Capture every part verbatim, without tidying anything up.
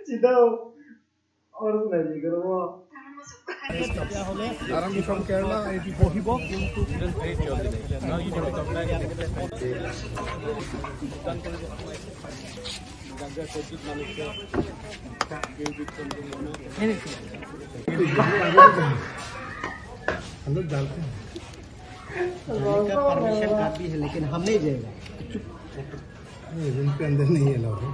Sida. Aram from Kerala, এটি বহিব। हम लोग जानते हैं। जाने का परमिशन काफी है, लेकिन हम नहीं जाएगा। नहीं, रूम के अंदर नहीं अलाउ है।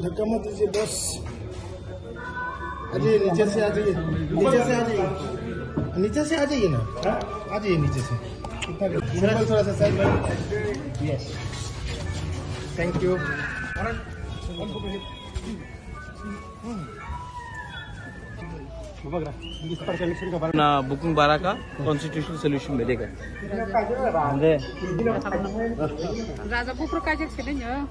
धक्का मत दीजिए बॉस। आ जाइए, नीचे से आ जाइए, नीचे से आ जाइए, नीचे से आ जाइए ना, आ जाइए नीचे से। इतना सिंपल, थोड़ा सा साइड में। Yes, thank you. अपना बुकिंग बारह का कॉन्स्टिट्यूशनल सॉल्यूशन मिलेगा। Raja buphuru kaijak se nini, kaijak.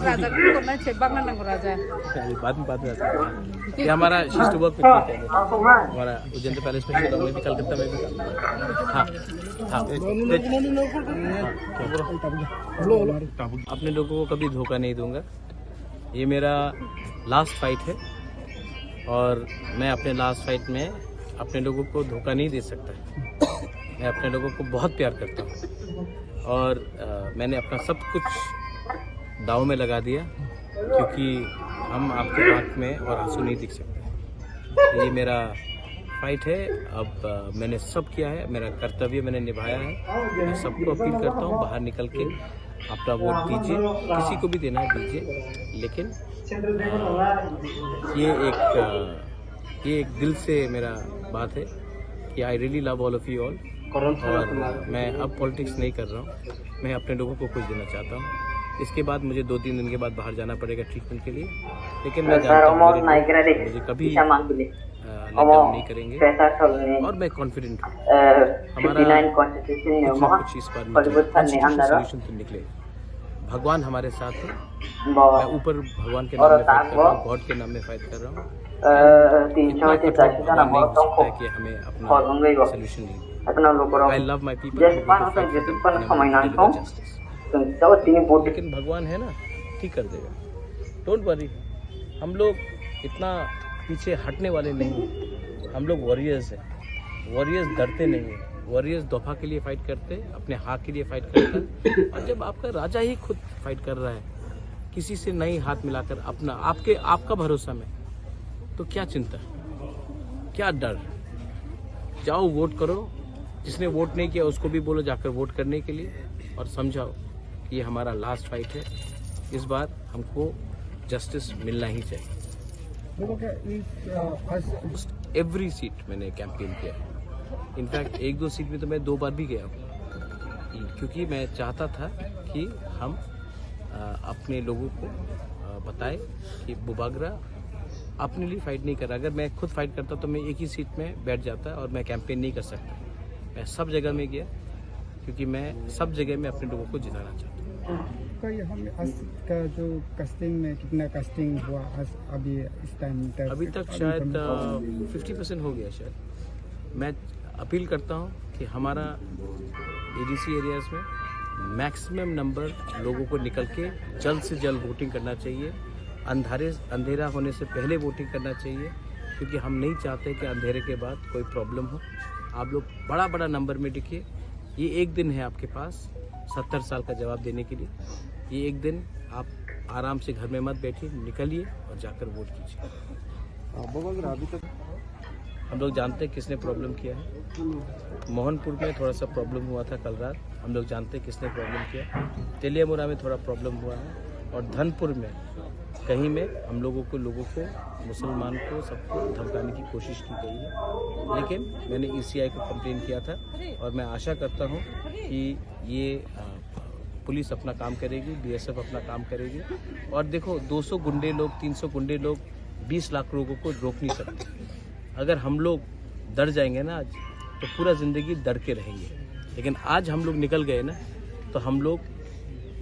Raja buphuru na se bangla nango raja. चलिए, बाद में बात करते हैं। ये हमारा शिष्ट वर्क पे ठीक है। हमारा उज्जैन पैलेस में भी था, मैं भी कलकत्ता में भी था। हाँ, हाँ। अपने लोगों को कभी धोखा नहीं दूंगा। ये मेरा लास्ट फाइट है और मैं अपने लास्ट फाइट में अपने लोगों को धोखा नहीं दे सकता। मैं अपने लोगों को बहुत प्यार करता हूँ और अ, मैंने अपना सब कुछ दाव में लगा दिया, क्योंकि हम आपके आँख में और आंसू नहीं देख सकते। ये मेरा फाइट है। अब अ, मैंने सब किया है, मेरा कर्तव्य मैंने निभाया है। मैं सबको अपील करता हूँ, बाहर निकल के अपना वोट दीजिए, किसी को भी देना है दीजिए, लेकिन अ, ये एक अ, ये एक दिल से मेरा बात है कि I really love all of you all। और मैं अब पॉलिटिक्स नहीं कर रहा हूँ, मैं अपने लोगों को कुछ देना चाहता हूँ। इसके बाद मुझे दो तीन दिन के बाद बाहर जाना पड़ेगा ट्रीटमेंट के लिए, लेकिन मैं जानता हूँ मेरे लोग मुझे कभी अ, लेट डाउन नहीं करेंगे। और मैं कॉन्फिडेंट हूँ हमारा कुछ ना कुछ इस बार निकले, कुछ ना कुछ सॉल्यूशन तो निकले। भगवान हमारे साथ है। मैं ऊपर भगवान के नाम में फाइट कर रहा हूँ, गॉड के नाम में फाइट कर रहा हूँ। इतना कठोर भगवान नहीं हो सकता है कि हमें अपना सॉल्यूशन नहीं। I love my people, लोगों को फाइट करते हैं, उन्हें मिलेगा जस्टिस। लेकिन भगवान है ना, ठीक कर देगा। डोंट वरी, हम लोग इतना पीछे हटने वाले नहीं हैं। हम लोग वॉरियर्स हैं। वॉरियर्स डरते नहीं हैं। वॉरियर्स दोफा के लिए फाइट करते हैं, अपने हक के लिए फाइट करते हैं। और जब आपका राजा ही खुद फाइट कर रहा है, किसी से नहीं हाथ मिलाकर, अपना, आपके, आपका भरोसा में, तो क्या चिंता, क्या डर? जाओ, वोट करो। जिसने वोट नहीं किया, उसको भी बोलो जाकर वोट करने के लिए, और समझाओ कि ये हमारा लास्ट फाइट है। इस बार हमको जस्टिस मिलना ही चाहिए। देखो क्या, इस, अ, फर्स्ट एवरी सीट मैंने कैंपेन किया है। इनफैक्ट एक दो सीट में तो मैं दो बार भी गया हूँ, क्योंकि मैं चाहता था कि हम अ, अपने लोगों को अ, बताए कि बुबागरा अपने लिए फाइट नहीं कर रहा। अगर मैं खुद फाइट करता तो मैं एक ही सीट में बैठ जाता और मैं कैंपेन नहीं कर सकता। मैं सब जगह में गया, क्योंकि मैं सब जगह में अपने लोगों को जिताना चाहता हूँ। कई हम आज का जो कास्टिंग में कितना कास्टिंग हुआ आज, अभी इस टाइम तक? अभी तक शायद फिफ्टी परसेंट हो गया शायद। मैं अपील करता हूँ कि हमारा एडीसी एरियाज में मैक्सिमम नंबर लोगों को निकल के जल्द से जल्द वोटिंग करना चाहिए। अंधारे, अंधेरा होने से पहले वोटिंग करना चाहिए, क्योंकि हम नहीं चाहते कि अंधेरे के बाद कोई प्रॉब्लम हो। आप लोग बड़ा बड़ा नंबर में दिखिए। ये एक दिन है आपके पास, सत्तर साल का जवाब देने के लिए। ये एक दिन आप आराम से घर में मत बैठिए, निकलिए और जाकर वोट कीजिए। हाँ, बबल, अभी तक हम लोग जानते हैं किसने प्रॉब्लम किया है। मोहनपुर में थोड़ा सा प्रॉब्लम हुआ था कल रात, हम लोग जानते हैं किसने प्रॉब्लम किया। तेलियामुरा में थोड़ा प्रॉब्लम हुआ है और धनपुर में कहीं में हम लोगों को, लोगों को, मुसलमान को, सबको धमकाने की कोशिश की गई है। लेकिन मैंने ईसीआई को कंप्लेन किया था और मैं आशा करता हूँ कि ये, अ, पुलिस अपना काम करेगी, बीएसएफ अपना काम करेगी। और देखो, दो सौ गुंडे लोग, तीन सौ गुंडे लोग बीस लाख लोगों को रोक नहीं सकते। अगर हम लोग डर जाएंगे ना आज, तो पूरा ज़िंदगी डर के रहेंगे। लेकिन आज हम लोग निकल गए ना, तो हम लोग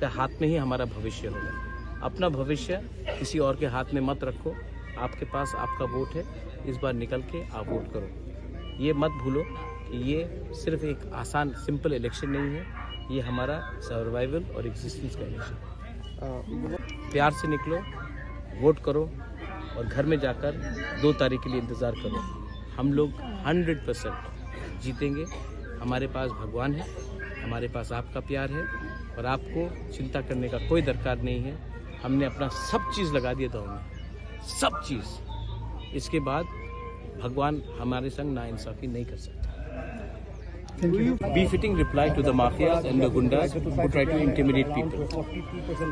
के हाथ में ही हमारा भविष्य होगा। अपना भविष्य किसी और के हाथ में मत रखो। आपके पास आपका वोट है, इस बार निकल के आप वोट करो। ये मत भूलो कि ये सिर्फ एक आसान, सिंपल इलेक्शन नहीं है, ये हमारा सर्वाइवल और एग्जिस्टेंस का इलेक्शन। प्यार से निकलो, वोट करो और घर में जाकर दो तारीख के लिए इंतज़ार करो। हम लोग हंड्रेड परसेंट जीतेंगे। हमारे पास भगवान है, हमारे पास आपका प्यार है और आपको चिंता करने का कोई दरकार नहीं है। हमने अपना सब चीज़ लगा दिया दौड़ में, सब चीज़। इसके बाद भगवान हमारे संग नाइंसाफी नहीं कर सकता। Befitting reply to the mafias and the gundas who try to intimidate people.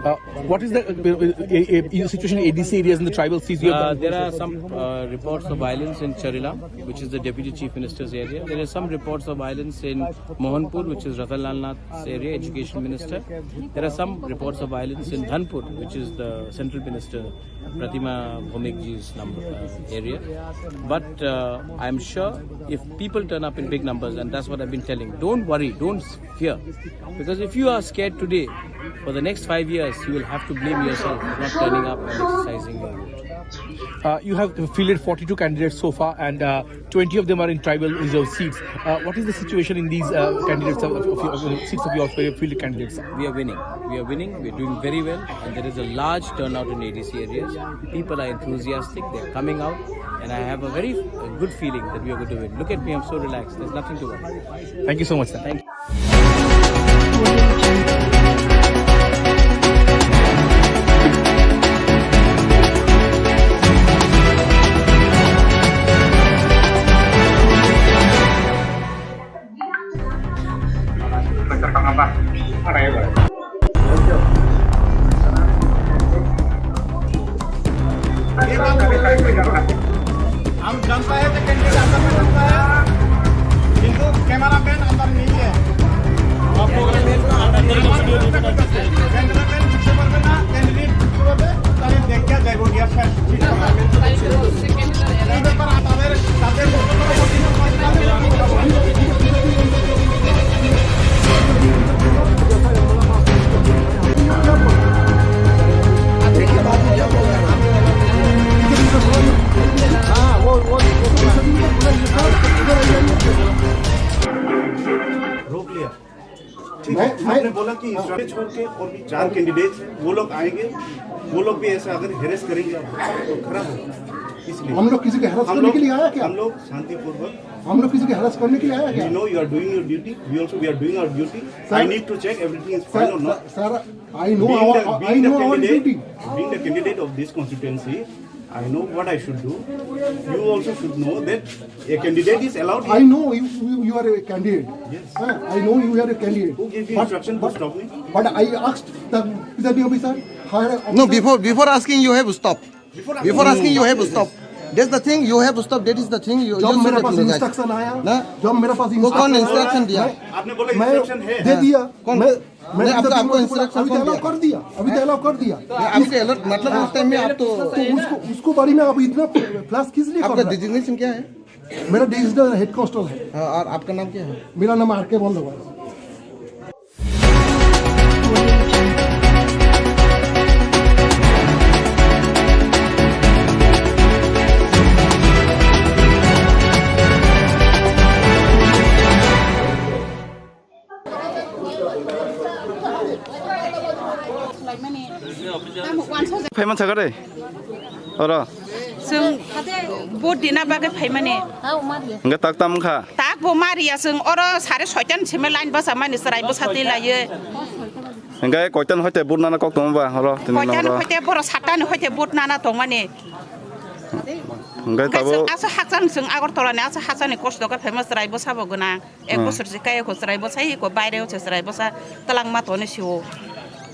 Uh, what is the uh, uh, uh, uh, situation in A D C areas in the tribal seats? You have Uh, done there are some uh, reports of violence in Charila, which is the deputy chief minister's area. There are some reports of violence in Mohanpur, which is Ratan Lal Nath's area, education minister. There are some reports of violence in Dhanpur, which is the central minister Pratima Bhowmik ji's number, uh, area. But uh, I'm sure if people turn up in big numbers, and that's what I've been telling, don't worry, don't fear. Because if you are scared today, for the next five years, you will have to blame yourself for not turning up and exercising your vote. Uh, you have fielded forty-two candidates so far, and uh, twenty of them are in tribal reserve seats. Uh, what is the situation in these uh, candidates of, of, of, of seats of your fielded candidates? We are winning. We are winning. We are doing very well, and there is a large turnout in A D C areas. People are enthusiastic. They are coming out, and I have a very uh, good feeling that we are going to win. Look at me. I'm so relaxed. There's nothing to worry. Thank you so much, sir. Thank you. हम जानता है कि कैंडिडेट अंदर में घुसता है, किंतु कैमरामैन अंदर नहीं है। कैमरामैन घुसते पारবে না, ক্যান্ডিডেট ঘুরতে পারবে, তাহলে দেখিয়া যাইব গিয়া শেষ। এই ব্যাপারে তাদের, তাদের रोक लिया। ठीक मैं, है, मैं आपने बोला कि इंस्ट्रक्शन छोड़ के और भी चार कैंडिडेट्स हैं, वो लोग आएंगे, वो लोग भी ऐसा अगर हैरेस करेंगे आपको, तो खराब होगा। इसलिए हम लोग किसी को हैरेस हम करने लोग, के लिए आया क्या? हम लोग शांतिपूर्वक हम लोग किसी को हैरेस करने के लिए आया क्या? We know you are doing your duty. We also, we are doing our duty. Sir, I need to check everything is fine or not. Sir, I know our, I know our duty. Being the candidate of this constituency, I know what I should do. You also should know that a candidate is allowed. I know you, you, you are a candidate. Yes. Huh? I know you are a candidate. Who gave you instruction to stop me? But I asked the presiding officer, higher officer. No, before, before asking, you have stopped. Before asking, you have stopped. That's the thing, you have stopped. That is the thing. You, जब मेरे पास इंस्ट्रक्शन आया, ना? जब मेरे पास वो कौन इंस्ट्रक्शन आया, आपने बोला इंस्ट्रक्शन है। दे दिया। कौन? मैं, मैं नहीं, आपको, आपको इंस्ट्रक्शन अभी तो अलाउ कर दिया, अभी तो अलाउ कर दिया। नहीं, आपके अलर्ट मतलब उस टाइम में आप तो तो उसको, उसको बारे में आप इतना फ्लैश किस लिए कर रहे हैं? आपका डेजिग्नेशन क्या है? मेरा डेजिग्नेशन हेड कांस्टेबल है। हाँ, और आपका नाम क्या है? मेरा नाम आर के Bandyopadhyay. Phaima sakha de. Oro. Chwng vote dina bagwi phaimani. Hwnkhe tak tam wngkha? Tak bo mariya, chwng oro sare soitan simi line bwchamani chwrai bwsa twi laiwi. Hwnkhe koitan hoite vote nana kok tongo ba oro tini. Koitan hoite borok satani hoite vote nana tongmani. Hwnkhe tabuk chwng aswk hakchang, chwng Agartala ni aswk hakchang ni kosto khe phaima chwrai bwsa bo gwnang. Ek bosor se kaya ko chwrai bwsa, iko baire o se chwrai bwsa twlangma toni sio.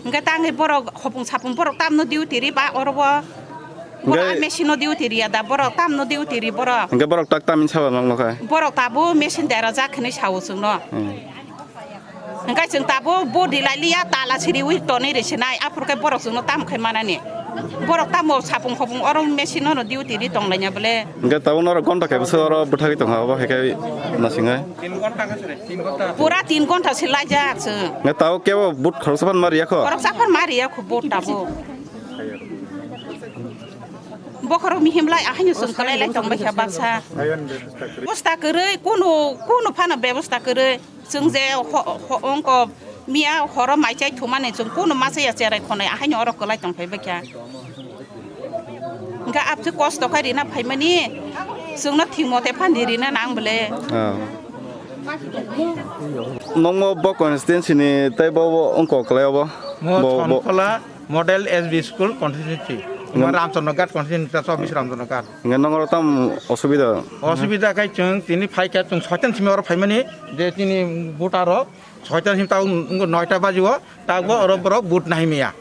Hwnkhe tangwi borok hopung sapung borok tamno duty ri ba oro bo. Borok machine no duty ri ya da, borok tamno duty ri borok. Hwnkhe borok tak tamni saba nang nokha. Borok tabuk machine dera jak hinwi sao chwngno. Hwnkhe chwng tabuk body lai liya tala siriwi tonwi ri sinai, aphuru khe borok chwngno tamo khai manani. Borok tamo sapung hopung oro machine no duty ri tong laiya bole. Hwnkhe tabuk norok gonta khe bwswk oro bwthagwi tongkha, obo hai khe nasingai. Pura tin ghonta se laijak se. Nge tao kebo but khoroksa phan ma riya kho? Khoroksa phan ma riya kho but tabo. Bokhorok mihim lai ahaino chwng kwlai lai tong bai kha baksa. Bebosta kwrwi, kunu, kunu phano bebosta kwrwi. Chwng je ho-, ho-, ongko miya horo mai chai thumani chwng kunu ma chaya cherai khonai ahaino oro kwlai tong phai bai kha. Hwnkhe abthi kosto khai rina phaimani chwngno thik mote phani rina nang bole. Ah. Nokmo bo constituency ni tei bo, bo ongko kwlai obo? Mo Bo, bo. Chonkhla Model S B School constituency. Ngam- Ramchandra Ghat constituency, ta office Ramchandra Ghat. Hingke nongoro tam osubida? Osubida khe chwng tini phaikha chwng soitan simi oro phaimani je tini voter rok soitan simi tao noita baji o tabo oro borok vote nahimya.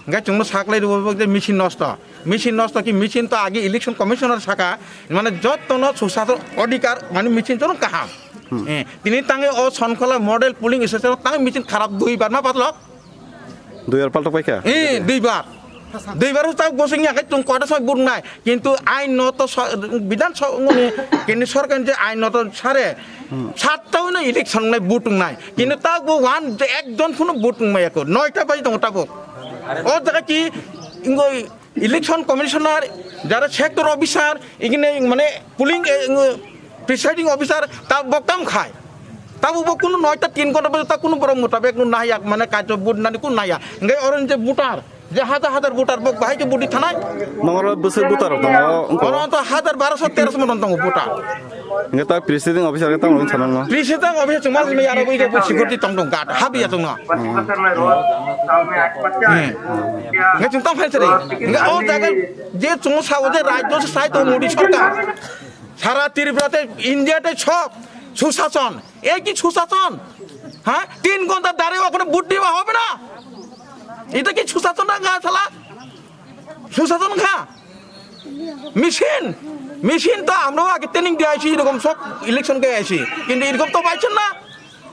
Hingke chwngno saklai rwo je machine nosto. Machine nosto ki machine to agi election commissioner saka mane jottono susason adhikar mane machine tono kaham. Hmm. Eh, tini tangi o Sonkhola model polling station tangi machine kharap dui bar ma patlok. Duibar paltok paikha? Eh, duibar. Duibar ta gosing ya kai tung kota sa but nai. Kintu ain no to sa-, bidan sa ngoni kini sorkar je ain no to sare. Hmm. Satta hino election nai but nai. Kintu ta go wan je ekjon phunu but nai ko. Noita bai tong ta bo. O jaga ki ingoi Election commissioner, jara sector officer, igini mane polling, eh, presiding officer, ta bok tam khai. Tabu bok kunu noita tin ghonta bojong ta kunu borok mutabek nu nahya, mane kaito vote nani kunu nahya. Hingke oro je voter, je hajar hajar voter bok bahai ke vote thanai. Nongoro bwswk voter rok tongo, wngkha? Oro to hajar baroso teroso mon tongo voter. Hingke ta presiding officer ke tamo wngkha nangma? Presiding officer chwngma simi aro ui ke security tong tong guard, habi ya tongno. Hmm. Hingke chwng tamo phai sari. Hingke o jaga je chwng sao je rajyo se sai to Modi sorkar. Sara Tripura te India te sob sushason. Ei ki sushason? Ha? Tin ghonta dare okhone vote dewa hobe na? Eta ki sushason na ga sala? Sushason kha? Machine, machine to amrao age training diye aisi, erokom sob election ge aisi. Kintu erokom to paichon na,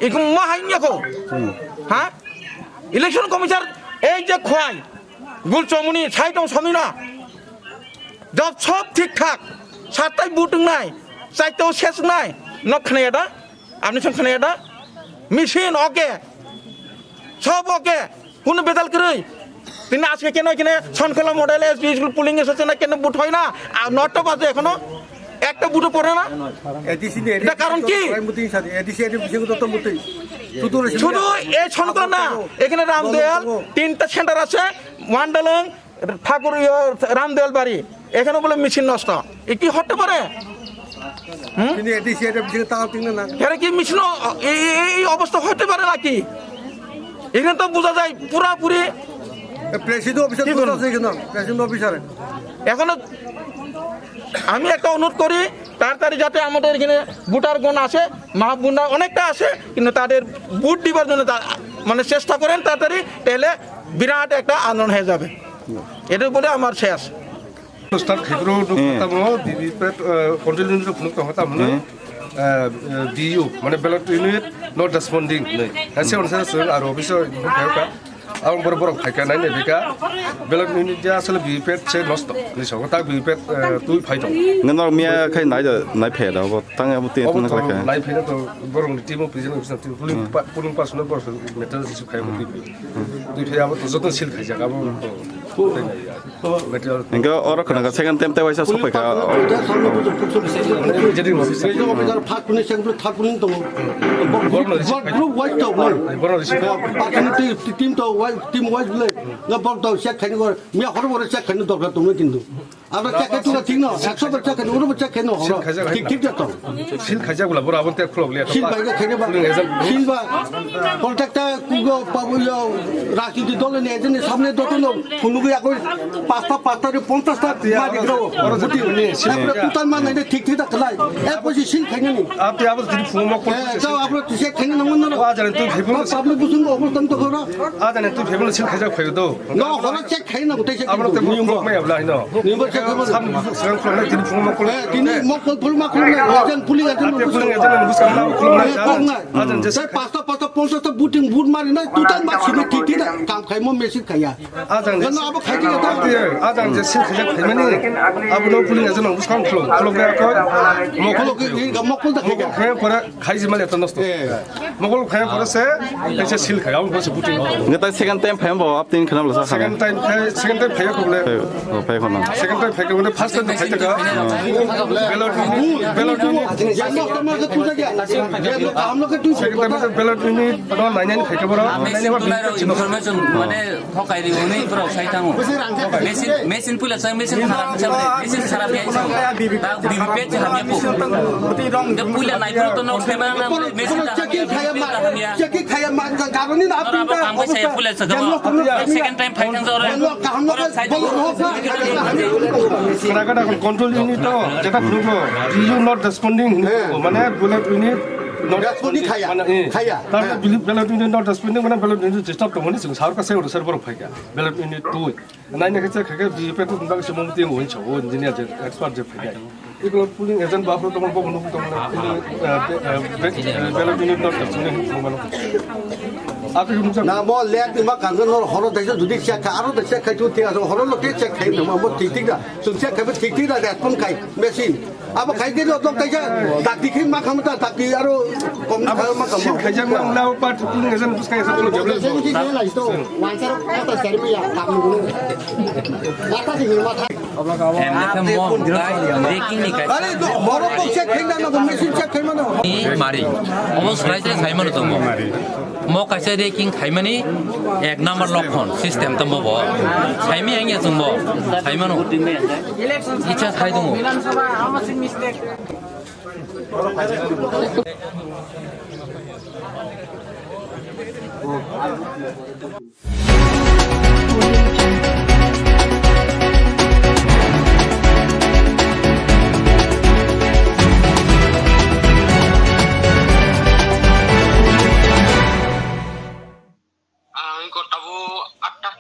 erokom ma hai niya ko. Ha? Election commissioner ei je khwai, gul chomuni, sai tong somni na. Job sob thik thak, sattai vote wngnai, chaitao ses wngnai, nok khwnaya da? Apni song khwnaya da? Machine okay, sob okay. Kunu bedal kwrwi. Tini aske keno kene Sonkhola model S B school polling station keno vote hoy na. Ar noto baje ekhono ekta vote pore na. A D C ni এটা কারণ কি? A D C A D C বিশেষ তত্ত্ব মতোই। শুধু শুধু এই Sonkhola না, এখানে রামদয়াল তিনটা সেন্টার আছে, ওয়ান্ডালং, ঠাকুর ইয়ে, রামদয়াল বাড়ি। এখানে বলে মেশিন নষ্ট। এ কি হতে পারে? হুম? কিন্তু এ ডি সি এটা বিশেষ তারা ঠিক না। এরা কি মেশিন অ-, এই, এই, এই অবস্থা হতে পারে নাকি? এখানে তো বোঝা যায় পুরাপুরি। এ, প্রেসিডেন্ট অফিসার কি বলবো? আছে এখানে, প্রেসিডেন্ট অফিসার। এখনো আমি একটা অনুরোধ করি, তাড়াতাড়ি যাতে আমাদের এখানে ভোটারগণ আসে, মা বোনরা অনেকটা আসে, কিন্তু তাদের ভোট দিবার জন্য তা-, মানে চেষ্টা করেন তাড়াতাড়ি, তাহলে বিরাট একটা আন্দোলন হয়ে যাবে। এটা বলে আমার শেষ। Start khaibro nuk Hmm. Tamo, B V P P, eh, continue nuk nuk tamo, Hmm. eh, eh, B U, mane ballot unit not responding, nei. Ase onse se aro office o nuk khayo ka. Ang bor bor khai ka nai ne bika. Ballot unit ja asle B V P P se nosto. Ni so ta B V P P, eh, tui phai tong. Ngenor miya khai nai da, nai phe da, bo tang abo te Obo tun to khai. Nai phe da to borong ni team o president office team polling Hmm. pa-, polling pass no bor metal issue khai Hmm. Tui phe abo to joto sil khai jak abo. Hingke oro khwnaka second time tei waisa sokphaikha. Jadi officer. First kuni, second kuni, third kuni tongo. Borno district. Group wise to, no? Borno district. Personal team to, team wise le. Na bor to check khaini gor. Miya hor bor check khaini dorkar tongo kintu. Aro check khai tula thik no, ekso bar check khai, oro bar check khai no, horo. Thik, thik jato. Sil khaijak bula bora abon te khulok liya. Sil bai khaina ba. Sil ba. Contractor kugo pabu yo rajniti dol ni agent ni samne doto no. Phunugwi akoi pasta, pasta ri ponchas ta ma dikro. Buti ni. Apre tutan ma nai thik thik ta khlai. E poisi sil khaina ni. Apni abo tini phungo mok. Eh, ta apre tu check khaina nang no. Wa jare tu phibun. Public busung ko obostan to khoro. A jare tu phibun sil khaijak phayo do. No, horo check khaina ko te check. Abo te mok maya bla hino. Ni bo check khaina. Sam busuk serang khulai tini phungo mok. Eh, tini mok phul ma khulai. Agent puli agent. Apni puli agent ni busuk ma khulai. Eh, kok na. Agent je. Pasta pasta ponchas ta buting but mari na tutan ma sini thik thik na kam khai mo machine khaya. Ajang je. Jano abo khai thik ta. Ajang je sil khajak khaimani. Abo no puli agent ni busuk khulai. Khulai ya ko. Mok khulai mok khulai ta khaya. Khaijima le to nosto. Eh. Mokol phai pore se, kaisa sil khai, ang pore se buti. Nge ta second time phai bo, aptin khanam lasa. Second time khai, second time phai ko bole. Phai, oh, phai ko na. Second time Phaikha mane first time phaikha. Ballot unit, ballot unit. Second time ballot unit no nainani phaikha boro. Nainani information mane thokai ri hwnwi borok sai thango. Machine, machine puila sai machine kharap, machine kharap ya isu. Ta V V P A se hamya ko. Da puila nai phuru to nok sai ba na machine ta hamya, checking khaya ma, checking khaya ma, garoni na. Aro abo kangbai sai puila sa gamo. Second time phai thang jora. Kaham no. Khana khana control unit to jeta phuru ko. You not responding. Mane ballot unit not responding khaya. Khaya. Ballot unit not responding mane ballot unit disturb tongmani sing sar ka sai order sar borok phaikha. Ballot unit two. Naina khe check khe B P A to bang se mumti ngun cha o engineer je expert je phaikha. Iko polling agent ba pro tongmani bo nung tongmani polling ballot unit not responding tongmani. Api nung cha. Na mo lek ma kan no horo dai jodi check kha aro dai check khai tu te aro horo lo te check khai no mo tik tik da. Sun check khai tik tik da respond khai machine. Abo khai dilo to kaisa dakti khin ma khamta dakti aro kom ni khayo ma khamta. Khaijak ma wngla o part polling agent bus kaisa tolo jabla. Wansar kata sermi ya dakti gulu. Mata sing mata. Em, mo, breaking ni kaisa. Are to moro ko check khaina na machine check khaima na. Ni mari. Omo srai srai sai mano to mo. Mo kaisa ranking khaimani ek number lokhon system tamo bo. Khaimi ang ya chwng bo. Khaimano. Icha khai dungo. Ang kota bu atta.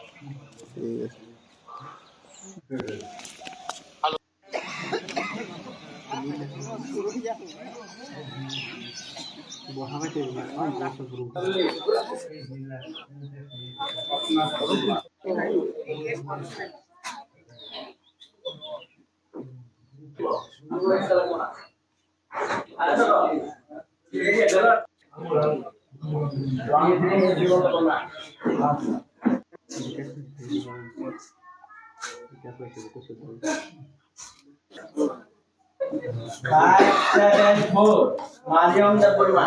Five seven four, Mariam Debbarma.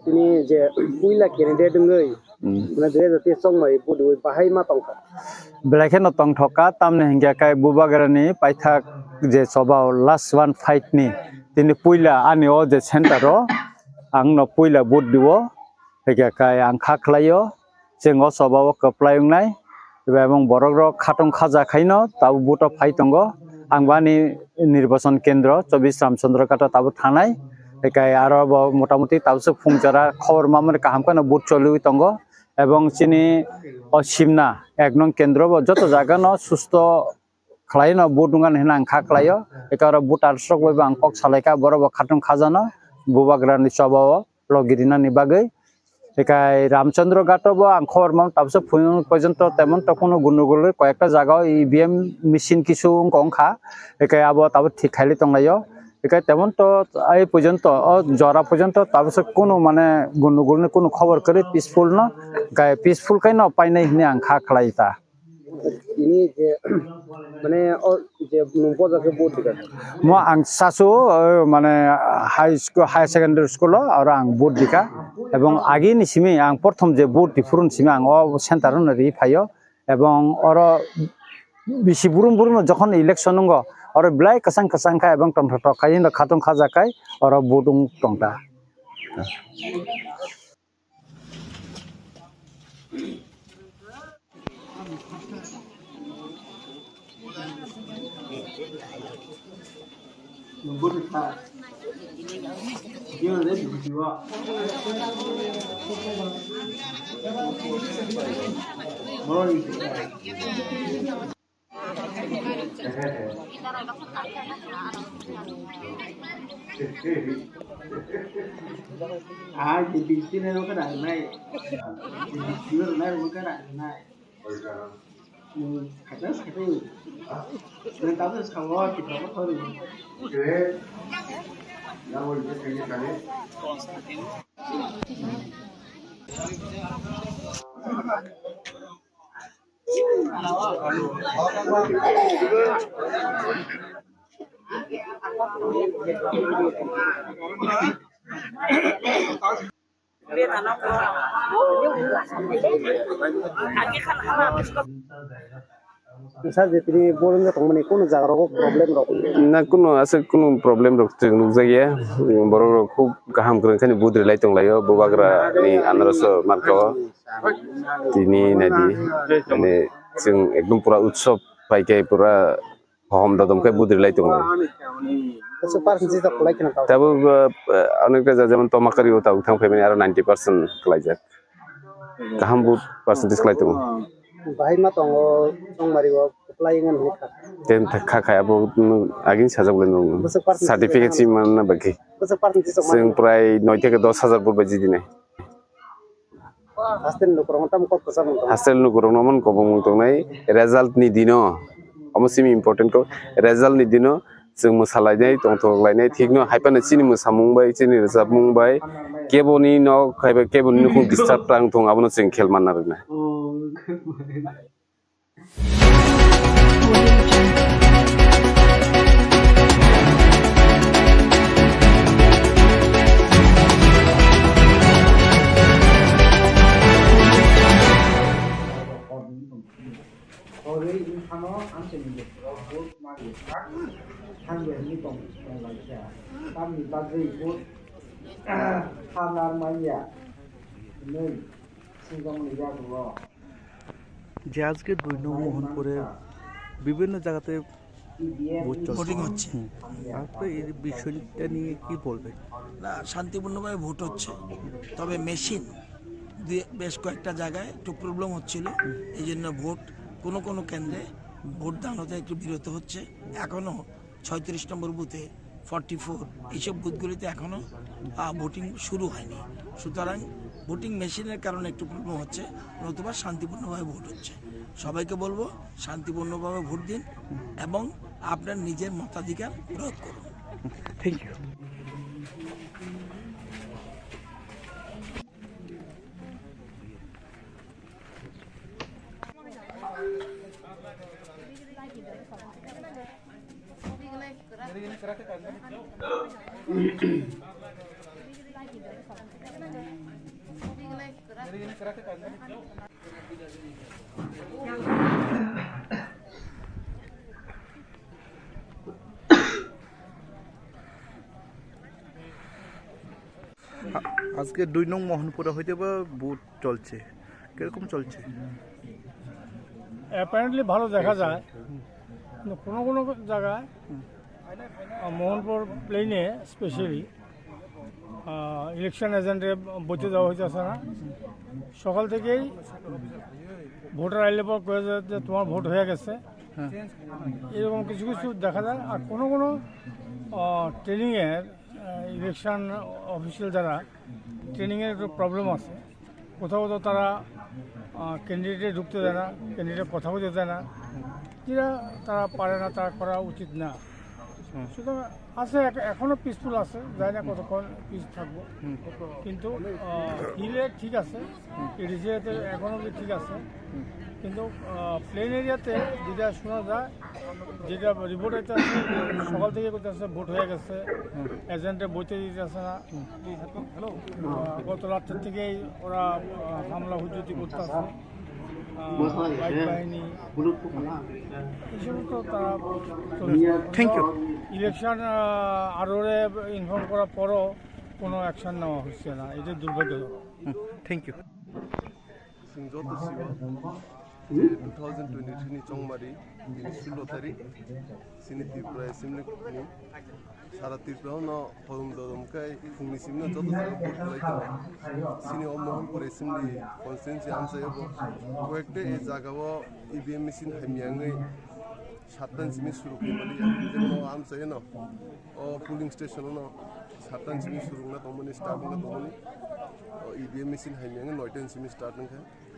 Tini je puila candidate wngwi, hmm, mane dui hajar teis chongmani vote rwi bahai ma tongkha. Belai kheno tongthokha, tamni hinkhe kai Bubagrani paithak je choba o last one fight ni tini puila ani o je center o ang no puila vote rwo. Hwnkhe kai ang kha khlaio, chwng o choba o kwplai wngnai, eba emang borok rok khatong khaja khaino tabuk vote o phai tongo. Ang bani nirbachon kendro chobbish Ramchandra Ghat o tabuk thangnai, hwnkhe aro bo motamuti tabuk phung jora khobor mamani kaham kheno vote choliwi tongo, ebong chini o simna ek nong kendro bo joto jaga no susto khlaino vote wngkha hinwi ang kha khlaio. Eka oro voters rok bai bo ang kok salaikha, borok bo khatong khajano Bubagrani choba o logi rinani bagwi. Ekai Ramchandra Ghat o bo ang khobor mano tabuksa phunuk porjonto temon to kunu gundugul koyekta jaga o E V M machine kisu wngkha wngkha. Ekai abo tabuk thik khailai tonglaio. Ekai temon to ai porjonto o jora porjonto tabuksa kunu mane gundugul ni kunu khobor kwrwi peaceful no, ekai peaceful khe no painai hinwi ang kha khlai ta. Tini je, mane, o je nwng boja khe vote rikha? Mo ang sasu, o, mane, high school, higher secondary school o oro ang vote rikha. Ebong agini simi ang porthom je vote riphuru ni simi ang o center o ri phaio. Ebong oro bisi burum burum no jokhon election wngo, oro belai kwchang kwchang kha ebong tongthok thok kha, hino khatong khaja kai oro vote wng tongta. Ah, di bisi na ro ka dang nai. Di bisi na ro ka dang nai. Sir, je tini boring rok tongmani, kono jaga rogo problem rok? Na, kono aswk kono problem rok chwng nukjakya. Borok rok khub kaham kwrwng khe budri lai tonglaio, bubagra ni anarso marka o. Tini naidi, mane, chwng ekdom pura utsob pai khe pura Hom dodom khe budri lai tongo. Kaisa percentage tok kwlai kheno tao. Tabuk, uh, uh, onekta ja jemon Tomakari o tabuk thang phaimani aro ninety percent kwlaijak. Kaham bu percentage kwlai tongo. Bahai ma tongo, Chongmari o kwplai wngmani kha. Ten kha kha abo, mm, agin sajak le nung. Bwswk percentage certificate si manna bagwi. Bwswk percentage tok. Chwng prai noi theke dos hajar bur bai jidinai. Hostel ni lukurokno tamo kok kwchangmung tongo. Hostel ni lukurokno omo kobongmung tongnai, result ni dino, omo simi important kok, result ni dino chwng mwsalainai, tongthok lainai, thikno hai phano chini mwsamung bai, chini rwchapmung bai, keboni nok, hai bai keboni nukhung disturb tang thung, abono chwng khel manna rwnai. Hwnwi wngphano amchaini bokhorok vote ma rwkha, thangya hwnwi tong-, tonglaikha. Tamni bagwi vote kha nar manya hwnwi swngjakmani yagulo. যে আজকে দুই নং মোহনপুরে বিভিন্ন জায়গাতে ভোট চলছে। ভোটিং হচ্ছে। হুম। আপনি এই বিষয়টা নিয়ে কি বলবেন? না, শান্তিপূর্ণভাবে ভোট হচ্ছে, তবে মেশিন দুই, বেশ কয়েকটা জায়গায় একটু প্রবলেম হচ্ছিল, এই জন্য ভোট কোনো কোনো কেন্দ্রে ভোট দান হতে একটু বিরত হচ্ছে। এখনও ছয়ত্রিশ নম্বর বুথে, ফর্টি ফোর, এইসব বুথগুলিতে এখনও, আহ, ভোটিং শুরু হয়নি। সুতরাং ভোটিং মেশিনের কারণে একটু প্রবলেম হচ্ছে, নতুবা শান্তিপূর্ণভাবে ভোট হচ্ছে। সবাইকে বলবো, শান্তিপূর্ণভাবে ভোট দিন এবং আপনার নিজের মতাধিকার প্রয়োগ করুন। Thank you. আ-, আজকে দুই নং মোহনপুরে হয়তো বা ভোট চলছে, কিরকম চলছে? অ্যাপারেন্টলি ভালো দেখা যায়, কিন্তু কোনো কোনো জায়গায়, আহ, মোহনপুর প্লেনে স্পেশালি, আহ, ইলেকশন এজেন্টে বইতে দেওয়া হইতেছে না। সকাল থেকেই ভোটার আইলে পর কয়ে যায় যে, "তোমার ভোট হয়ে গেছে।" হ্যাঁ। এরকম কিছু কিছু দেখা যায়। আর কোনো কোনো, আহ, ট্রেনিংয়ের, আহ, ইলেকশন অফিসিয়াল যারা, ট্রেনিংয়ের একটু প্রবলেম আছে। কোথাও কোথাও তারা, আহ, ক্যান্ডিডেটে ঢুকতে দেয় না, ক্যান্ডিডেট কথা বলতে দেয় না, যেটা তারা পারে না, তারা করা উচিত না। হুম। সুতরাং আছে, এখ-, এখনো পিসফুল আছে, জানি না কতক্ষণ পিস থাকবো। হুম। কিন্তু, আহ, হিলে ঠিক আছে, হুম। এডিসিতে এখনো কি ঠিক আছে। হুম। কিন্তু, আহ, প্লেন এরিয়াতে যেটা শোনা যায়, যেটা রিপোর্ট হইতেছে, সকাল থেকে করতেছে, ভোট হয়ে গেছে, হুম। এজেন্টে বইতে দিতেছে না। হুম। আহ, গত রাত্রের থেকেই ওরা, আহ, হামলা হুজ্জুতি করতেছে। আহ, বাইক বাহিনী, এই সমস্ত তারা চলছে। Thank you. ইলেকশন, আহ, আরোরে ইনফর্ম করার পরও কোনো অ্যাকশন নেওয়া হচ্ছে না, এটা দুর্ভাগ্যজনক। হুম, thank you. Chwng joto sio je two thousand twenty-three ni Chongmari, tini sullo tarik, chini Tripura Assembly ni sara Tripura no hodom dodom khe phungni simi no joto jaga vote kwlai tongo. Chini o Mohanpur Assembly constituency amchai o bo koyekta e jaga o E V M machine hamya wngwi sattan simi suru khe mali ya, jemon o amchai no. O polling station no sattan simi surungna tongmani, start wngna tongmani. O E V M machine hai miyang noita ni simi start wngkha.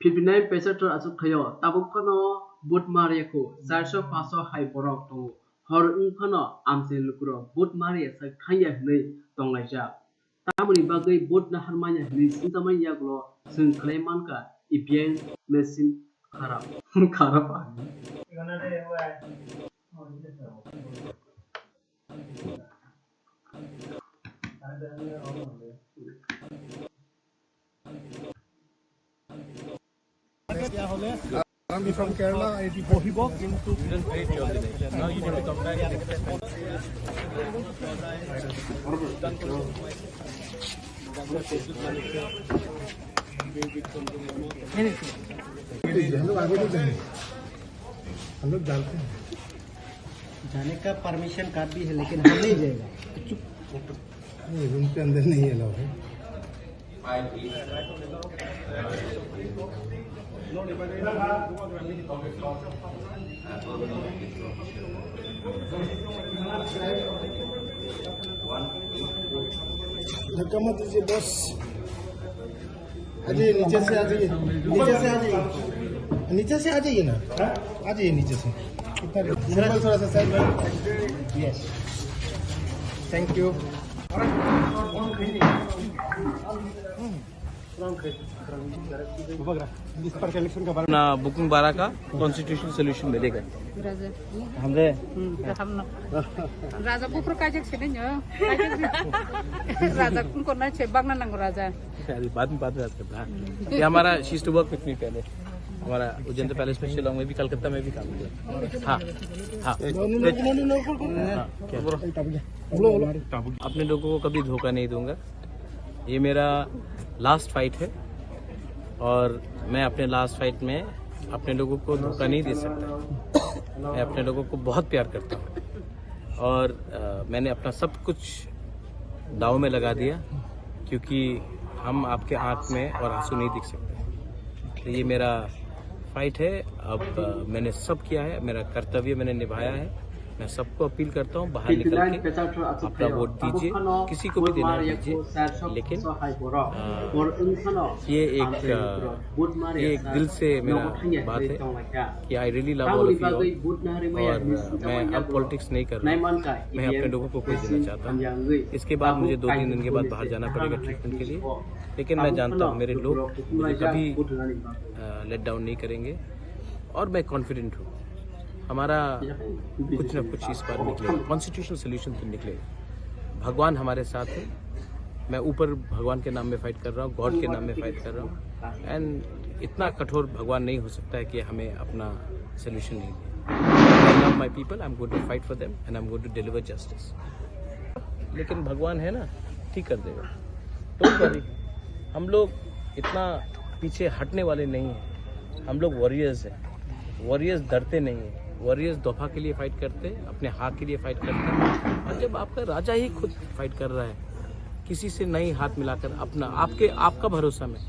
Fifty nine paisa tor aswk khaio, tabuk phano vote ma rwya kho, charso paso hai borok tongo. Hor wng phano amchaini lukurok vote ma rwya sak thangya hwnwi tonglaijak. Tamoni bagwi vote nahar manya hwnwi swngchamani yagulo chwng khlai mankha, E V M machine kharap. Kharap. আমি from Kerala, I T বহিব, কিন্তু हम लोग आगे नहीं जाएंगे, हम लोग जानते हैं। जाने का परमिशन कार्ड भी है, लेकिन हम नहीं जाएगा। चुप। नहीं, रूम के अंदर नहीं अलाउ है। धक्का मत दीजिए बॉस। आ जाइए, नीचे से आ जाइए, नीचे से आ जाइए, नीचे से आ जाइए ना, आ जाइए नीचे से। इतना थोड़ा सा साइड में। Yes, thank you. अपना बुकिंग बारा का कॉन्स्टिट्यूशनल सॉल्यूशन मिलेगा। राजा। हमरे। हम्म, तो हम ना। राजा बुक रो काजक से नहीं हो। राजा कुन को ना छे, बागना नंगो राजा। अरे, बाद में, बाद में बात करते हैं। हाँ। ये हमारा, she used to work with me पहले। हमारा उज्जैन पैलेस में, शिलोंग में भी, कलकत्ता में भी काम किया। हाँ, हाँ। हाँ, क्या? अपने लोगों को कभी धोखा नहीं दूंगा। ये मेरा लास्ट फाइट है और मैं अपने लास्ट फाइट में अपने लोगों को धोखा नहीं दे सकता। मैं अपने लोगों को बहुत प्यार करता हूँ और, अ, मैंने अपना सब कुछ दाव में लगा दिया, क्योंकि हम आपके आँख में और आंसू नहीं देख सकते। तो ये मेरा फाइट है। अब, अ, मैंने सब किया है, मेरा कर्तव्य मैंने निभाया है। मैं सबको अपील करता हूँ, बाहर निकल के अपना वोट दीजिए, किसी को भी देना दीजिए, लेकिन, अ, ये एक, अ, ये एक दिल से मेरा बात है कि I really love all of you all। और, अ, मैं अब पॉलिटिक्स नहीं कर रहा हूँ, मैं अपने लोगों को खुश देना चाहता हूँ। इसके बाद मुझे दो तीन दिन के बाद बाहर जाना पड़ेगा ट्रीटमेंट के लिए, लेकिन मैं जानता हूँ मेरे लोग मुझे कभी, अ, लेट डाउन नहीं करेंगे और मैं कॉन्फिडेंट हूँ। हमारा कुछ ना कुछ इस बार निकलेगा, कॉन्स्टिट्यूशनल सॉल्यूशन तो निकलेगा। भगवान हमारे साथ है। मैं ऊपर भगवान के नाम में फाइट कर रहा हूँ, गॉड के नाम में फाइट कर रहा हूँ। एंड इतना कठोर भगवान नहीं हो सकता है कि हमें अपना सॉल्यूशन नहीं दे। I love my people, I am going to fight for them and I am going to deliver justice। लेकिन भगवान है ना, ठीक कर देगा। डोंट वरी, हम लोग इतना पीछे हटने वाले नहीं हैं। हम लोग वॉरियर्स हैं। वॉरियर्स डरते नहीं हैं। वॉरियर्स दोफा के लिए फाइट करते हैं, अपने हक के लिए फाइट करते हैं। और जब आपका राजा ही खुद फाइट कर रहा है, किसी से नहीं हाथ मिलाकर, अपना, आपके, आपका भरोसा में,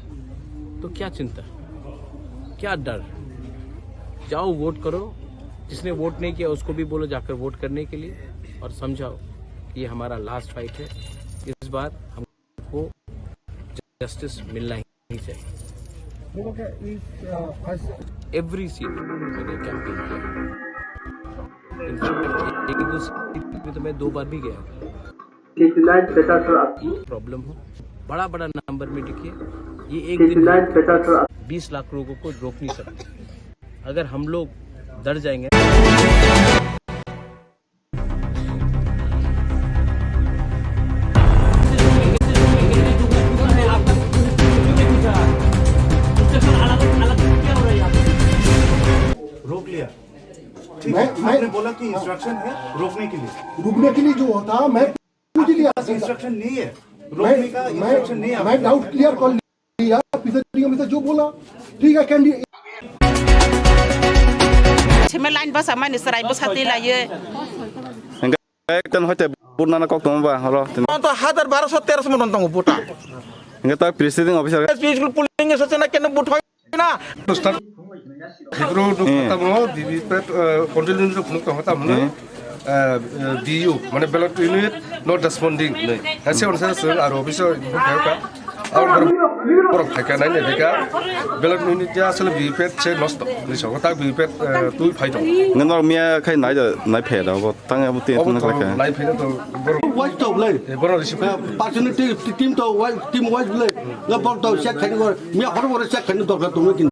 तो क्या चिंता, क्या डर? जाओ, वोट करो। जिसने वोट नहीं किया, उसको भी बोलो जाकर वोट करने के लिए, और समझाओ कि ये हमारा लास्ट फाइट है। इस बार हमको जस्टिस मिलना ही चाहिए। देखो क्या, इस, अ, आज एवरी सीट मैंने कैंपेन किया। इनफैक्ट एक दो सीट में तो मैं दो बार भी गया। प्रॉब्लम हो, बड़ा बड़ा नंबर में लिखिए। ये एक दिन बीस लाख लोगों को रोक नहीं सकते। अगर हम लोग डर जाएंगे। रोक लिया। ठीक मैं, है, मैं आपने बोला कि इंस्ट्रक्शन है रोकने के लिए। रुकने के लिए जो होता, मैं पूछ लिया। इंस्ट्रक्शन नहीं है, मैं, रोकने का मैं, इंस्ट्रक्शन नहीं है मैं आपको। डाउट क्लियर कर लिया, पीछे, पीछे जो बोला, ठीक है, candy. Cheme line basa mani serai bwsa twi laiwi. Hingke ekta hoite bur nana kok tongma ba horo. Ono to hazar baroso teroso moton tongo bota. Hingke ta presiding officer. S P school polling station na keno bot hoi na. Start. Hibro duk Hmm. Kata mo, V V P A T, eh, control unit phunuk tong kata mo. Hmm. Eh, eh, B U, mane ballot unit not responding. Nei. Hase onse se aro office o phai ka. Aro borok, borok phai ka nai nai phai ka. Ballot unit ya asole V V P A T se nosto. Ni so ta V V P A T, eh, twi phai tong. Ngenor miya khai nai da, nai phe da bo. Tang abo te Obo tang to khlai kha. Nai phai to borok. Wise to blai. Eh, borok risi. Eh, personality team to wise, team wise blai. Na borok to check khai ni bor. Miya horo horo check khai ni dorkar tongo kin.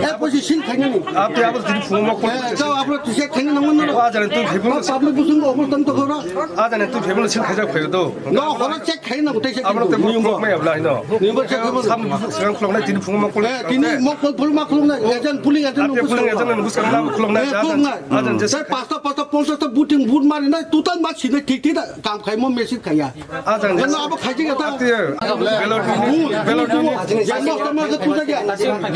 Eh, poisi sin khai ni. Ape abo tini phungo mokol. Eh, to abo to check khai ni nang nang. Wa jani tu phai bolo. Public busung ko obostan to khora. A jani tu phai bolo sin khai jak phai do. No, horo check khai na utai check. Abo te niyom borok mai abla hino. Niyom check khai. Sam sigang khulok nai tini phungo mokol. Eh, tini mokol phul ma khulok nai. Ejan puling ejan. Ape puling ejan nang buskang na khulok nai. Eh, khulok nai. Ajan je. Sir, pasta pasta ponchas ta booting boot mari nai, total ma sine thik thik da kam khai mo machine khaiya. Ajan je. Eno abo khai thik ta. Ape ballot unit, ballot unit. Jai mo kama ke tu ja gaya.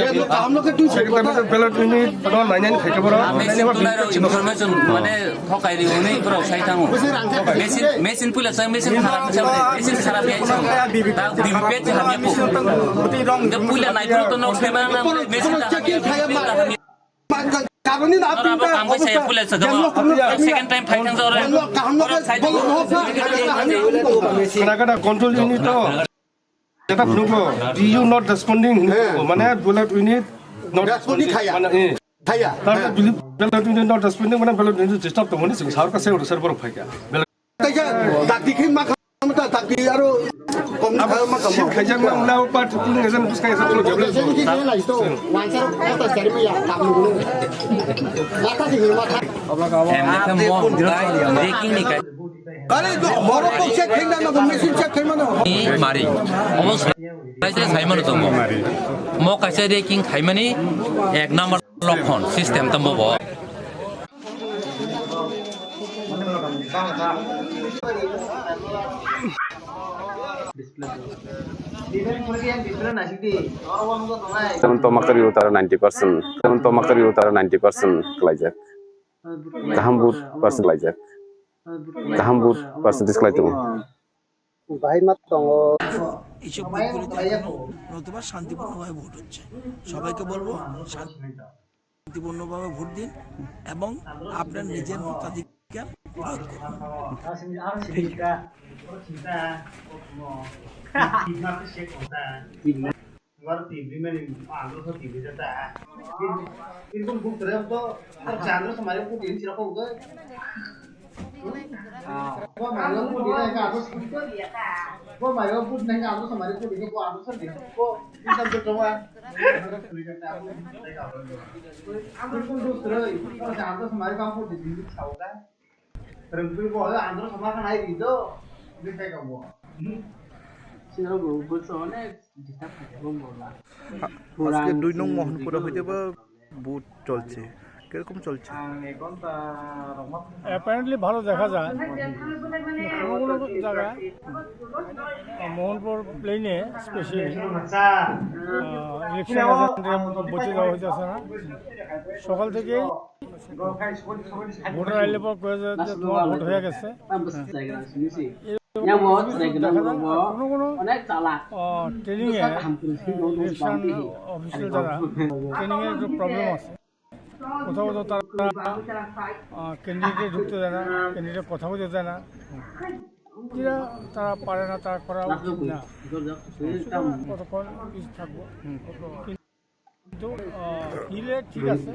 Jai mo kaham lo ke tu. Second time ballot unit no nai nai khai ke boro. Machine tu nai ro information mane thokai ri hwnwi borok sai thango. Machine, machine puila sai machine kharap sa machine kharap ya sa. Ta V V P A T je hamya ko. Puila nai bro to nok sai ba na machine ta hamya ko. Karoni na. Ora abo kam bai saya pula sa jamo. Second time phai thang jore. Kaham no. Khana khana control unit to. Jeta phunukgo, do you not responding? He. Mane ballot unit not responding khaya. Mane, eh. Khaya. Tar he. Ballot unit not responding, mane ballot unit disturb tongmani sing sar ka se oro ser borok phaikha. Ballot Kaisa dakti khe ma khamta dakti aro kom kha ma khamta. Sil khaijak na ula pa tukul ngejan buskai sa tulo gable. Ejen ki khe lai to. Wansar kota sari ma ya tam ni. Mata si ma tha. Em, em, mo, breaking ni kai. Are to horo ko check khaina na machine check khaina na. Mari. Omo kaisa sai mano to mo. Mo kaisa breaking khaimani ek number lokhon system tamo bo. Tamo to makari utara ninety percent. Tamo to makari utara ninety percent khlaijak. Kaham vote percent khlaijak. Kaham vote percentage khlai tongo. Bahai ma tongo. এইসব বিপরীতে এখনো নতুবা শান্তিপূর্ণভাবে ভোট হচ্ছে। সবাইকে বলবো শান্তিপূর্ণভাবে ভোট দিন এবং আপনার নিজের মতাধিকার Asini, asini ka, asini ka, asini ka. Baru tibri mani andro so tibri jata. Irkon buk tere to, to chandro samari ko din sira ko ko. Ko mayo buk dina ka andro. Ko mayo buk dina ka andro samari ko din ko andro so din ko. Isam to toma. Irkon buk tere to chandro samari ko din sao ka. Rwngtwi bo andro sama khanai ri do. Bwsai ka bo. Sino bo bwsa onek disturb khaijak bo bo ba. আজকে দুই নং মোহনপুরে হয়তো বা ভোট চলছে। কিরকম চলছে? অ্যাপারেন্টলি ভালো দেখা যায়। কোনো কোনো জায়গায় মোহনপুর প্লেনে স্পেশালি ইলেকশন এজেন্টদের বসে দেওয়া হইতেছে না। সকাল থেকে ভোটার আইলে পর কয়ে যায় যে তোমার ভোট হয়ে গেছে। এরকম কিছু দেখা যায়। আর কোনো কোনো ট্রেনিংয়ে ইলেকশন অফিসিয়াল যারা ট্রেনিংয়ে একটু প্রবলেম আছে। কোথাও কোথাও তারা ক্যান্ডিডেট ঢুকতে দেয় না, ক্যান্ডিডেট কথা বলতে দেয় না। এরা তারা পারে না, তারা করা উচিত না। কতক্ষণ পিছিয়ে থাকবো। কিন্তু হিলে ঠিক আছে।